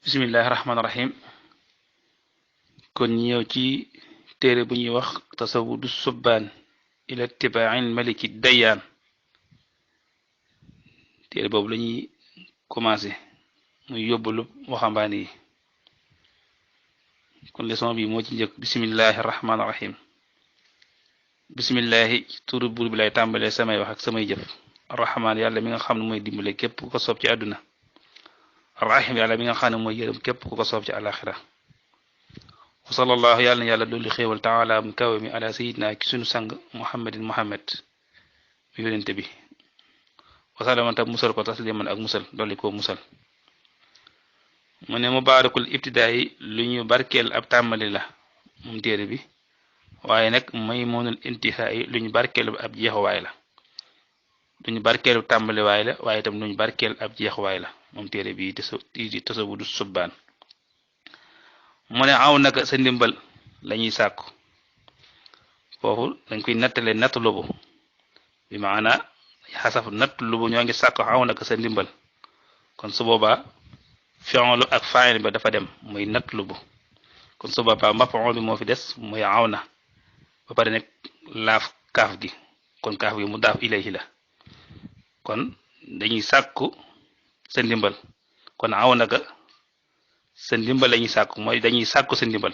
bismillahi rahmaani rahim kon ñëw ci téere bu ñuy wax tasawudu subbaan ila tibaain maliki dayaan téere boobu lañuy commencé muy yóbbalu waxambaane yi kon leçon bi moo ci njëkk bismillahi rahmaani rahim bismillahi turu buur bi lay tàmbalee samay wax ak samay jëf arrahmaan yàlla mi nga xam ne mooy dimbale képp ku ko soob ci àdduna arrahim yàlla mi nga xam ne mooy yërëm képp ku ko soob ci àlaxira wa sallallahu yàlla na yàlla dolli xéewal taala mu kawe mi ala sayidina ki sunu sang muhammadin muhammad mu yonente bi wasalaman tam musal ko tasliman ak musal dolli koo musal mu ne mubaarakul ibtidaa yi lu ñu barkeel ab tàmbali la moom téere bi waaye nag maymunul intihaa yi lu ñu barkeelu ab jeexuwaay la lu ñu barkeelu tàmbaliwaay la waaye itam lu ñu barkeel ab jeexuwaay la moom téere bi di tasawudu subbaan mu ne aw naka sa ndimbal lañuy sàkku foofu dañ koy nattale natt lubu bi maana xasaf natt lubu ñoo ngi sàkku aw naka sa ndimbal kon su boobaa fi'lu ak fa'il ba dafa dem muy natt lubu kon su boobaa maf'ul bi moo fi des muy aw na ba pare nag laaf kaaf gi kon kaaf gi mu daaf ilayhi la kon dañuy sàkku sa ndimbal kon aw naka sa ndimbal lañuy sàkku mooy dañuy sàkku sa ndimbal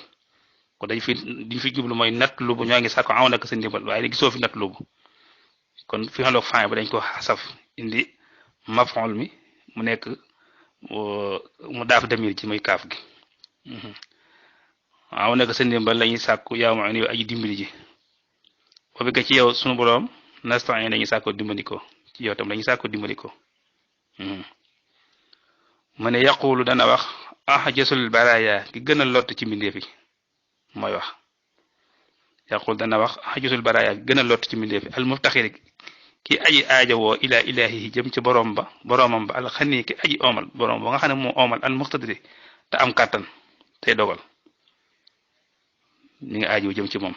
kon diñ fi jublu mooy natt lubu ñoo ngi sàkku aw naka sa ndimbal waaye ne gisoo fi natt lubu kon fi xaloog fa'il ba dañ ko xasaf indi maf'ul mi mu nekk mu daaf damir ci muy kaaf gi aw naka sa ndimbal lañuy sàkku yaa ma yow aji dimbali ji boobu ka ci yow sunu boroom nasta'in dañuy sàkku dimbandikoo ci yow tam lañuy sàkku dimbandikoo mu ne yaqulu dana wax ahjasul baraya ki gën a lott ci mbindeef yi mooy wax yaqulu dana wax ahjasul baraya ki gën a lott ci mbindeef yi al muftaxir ki aji aajawoo ila ilahihi jëm ci boroomam ba al xani ki aji oomal boroom ba nga xam ne moo oomal al muqtadiri te am kàttan tey dogal mi nga aajow jëm ci moom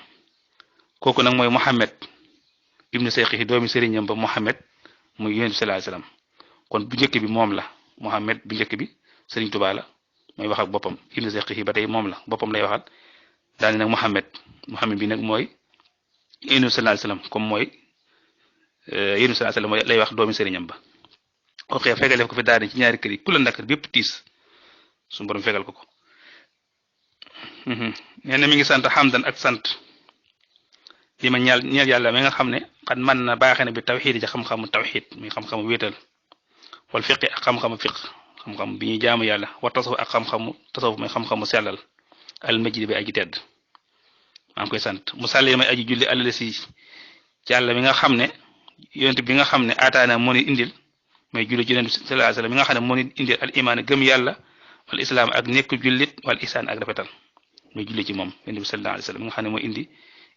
kooku nag mooy Muhammad ibnu Sayxihi doomi sëriñam ba Muhammad muy yonent bi sallallahu alayhi wasallam kon bu njëkk bi moom la Muhammad bu njëkk bi Sëriñ Tuubaa la mooy wax ak boppam ibnu Sayxihi ba tey moom la boppam lay waxal daal nag Muhammad bi nag mooy yonent bi sallallahu alayhi wasallam comme mooy yonent bi sallallahu alayhi wasallam lay wax doomi sëriñam ba ko xëy fegal def ko fi daal ci ñaari kër yi ku la ndakar bépp tiis suñu borom fegal ko nee na mi ngi sant xamdan ak sant li ma ñeel yàlla mi nga xam ne xat man na baaxee na bi tawxiid ci xam-xamu tawxiid muy xam-xamu wéetal wal fiqi ak xam-xamu fiq xam-xam bi ñuy jaamu yàlla wa tasawuf ak xam-xamu tasawuf muy xam-xamu sellal al majid bi aji tedd maa ngi koy sant mu sàllee may aji julli àlala si ci yàlla mi nga xam ne yonent bi nga xam ne aataana moo ni indil may julli ci yonent bi sallallahu alayhi wasallam mi nga xam ne moo ni indil al imaan gëm yàlla wal islaam ak nekk jullit wal ihsaan ak rafetal muy julli ci moom yonent bi sallallahu alayhi wasallam mi nga xam ne moo indi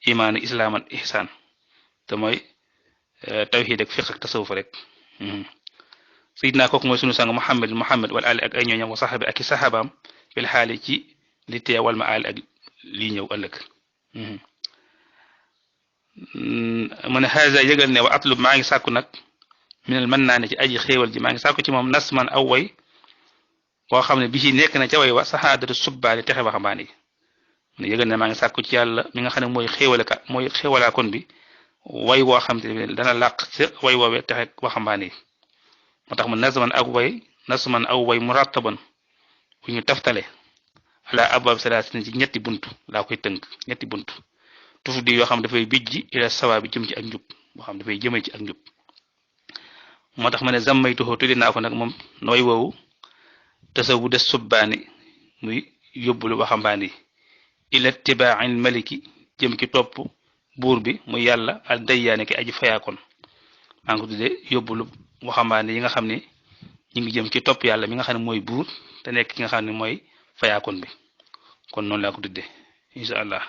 imaan islaam ak ihsaan te mooy tawxiid ak fiq ak tasawuf rek sayidna kooku mooy sunu sang Muhammad wal ali ak ay ñooñam wa saxaabi ak i saxaabaam fil xaali ci li teewal ma ali ak lii ñëw ëllëg mu ne haza yëgal ne wa atlub maa ngi sàkku nag minal mën naa ne ci aji xéewal ji maa ngi sàkku ci moom nasman aw way boo xam ne bi nekk na ca way wa saxaadatu subbaali texe waxambaane yi mu ne yëgal ne maa ngi sàkku ci yàlla mi nga xam ne mooy xéewalaa kon bi way woo xam te ne dana làq ca way woowee texe waxambaane yi moo tax mu nasman aw way murattaban bu ñu taftale ala abwaab salaasin ci ñetti buntu laa koy tënk ñetti buntu tufu di yoo xam dafay bijji ila sawa bi jëm ci ak njub boo xam dafay jëmee ci ak njub moo tax ma ne zammaytuhu tuddi naa ko nag moom nooy woowu tasawudu subbaani muy yóbbulu waxambaane yi ila tibaa'il maliki jëm ki topp buur bi muy yàlla al dayyaane ki aji fayaakoon maa ngi ko tuddee yóbbulu waxambaane yi nga xam ne ñu ngi jëm ci topp yàlla mi nga xam ne mooy buur te nekk ki nga xam ne mooy fayaakoon bi kon noonu laa ko tuddee incha allah